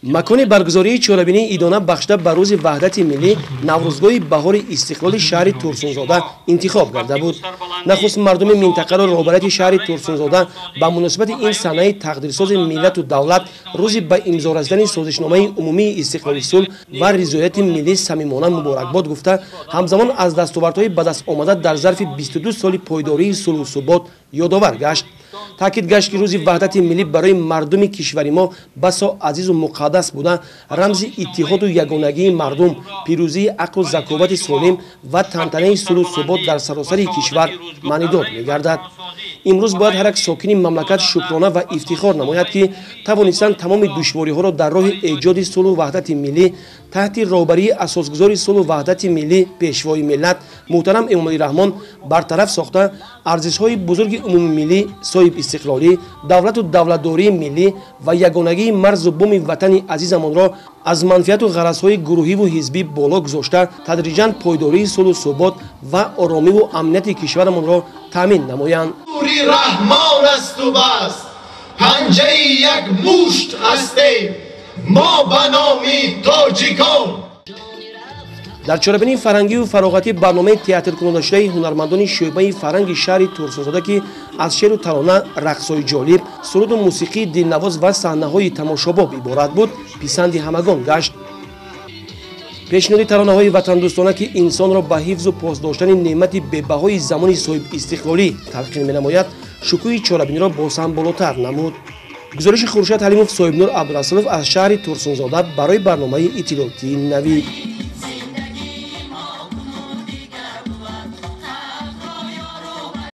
Макони баргузории чорабинии идона бахшида ба рӯзи ваҳдати миллӣ, наврӯзгоҳи баҳори истиқлоли шаҳри Турсунзода интихоб гарда буд. Нахуст мардуми минтақаро роҳбарияти шаҳри Турсунзода ба муносибати ин санаи тақдирсози миллату давлат, рӯзи ба имзо расидани созишномаи умумии истиқлоли сулҳ ва ризояти миллӣ самимона муборакбод гуфта, ҳамзамон аз дастовардҳои ба даст омада дар зарфи 22 соли пойдории сулҳу субот ёдовар гашт. Таъкид гашт, ки рӯзи ваҳдати миллӣ барои мардуми кишвари мо басо азизу муқаддас буда, рамзи иттиҳоду ягонагии мардум, пирӯзии ақлу заковати солим ва тантанаи сулҳу субот дар саросари кишвар маънидод мегардад. Имрӯз бояд ҳар як сокини мамлакат шукрона ва ифтихор намояд, ки тавонистанд тамоми душвориҳоро дар роҳи эҷоди сулҳу ваҳдати миллӣ таҳти роҳбарии асосгузори сулҳу ваҳдати миллӣ, Пешвои миллат муҳтарам Эмомалӣ Раҳмон бартараф сохта, арзишҳои бузурги умумимиллӣ, соҳибистиқлолӣ, давлату давлатдории миллӣ ва ягонагии марзу буми ватани азизамонро аз манфиату ғаразҳои гурӯҳиву ҳизбӣ боло гузошта, тадриҷан пойдории сулҳу субот ва оромиву амнияти кишварамонро таъмин намоянд. Раҳмон асту бас, панҷаи як мушт ҳастем мо ба номи тоҷикон. Дар чорабинии фарҳангию фароғатӣ барномаи театркунонашудаи ҳунармандони шӯъбаи фарҳанги шаҳри Турсунзода, ки аз шеру тарона, рақсҳои ҷолиб, суруду мусиқии дилнавоз ва саҳнаҳои тамошобоб иборат буд, писанди ҳамагон гашт. Пешниҳоди таронаҳои ватандӯстона, ки инсонро ба ҳифзу пос доштани неъмати бебаҳои замони соҳибистиқлолӣ талқин менамояд, шукӯҳи чорабиниро боз ҳам болотар намуд. Гузориши Хуршед Ҳалимов, Соҳибнур Абдурасулов аз шаҳри Турсунзода барои барномаи иттилоотии Навид.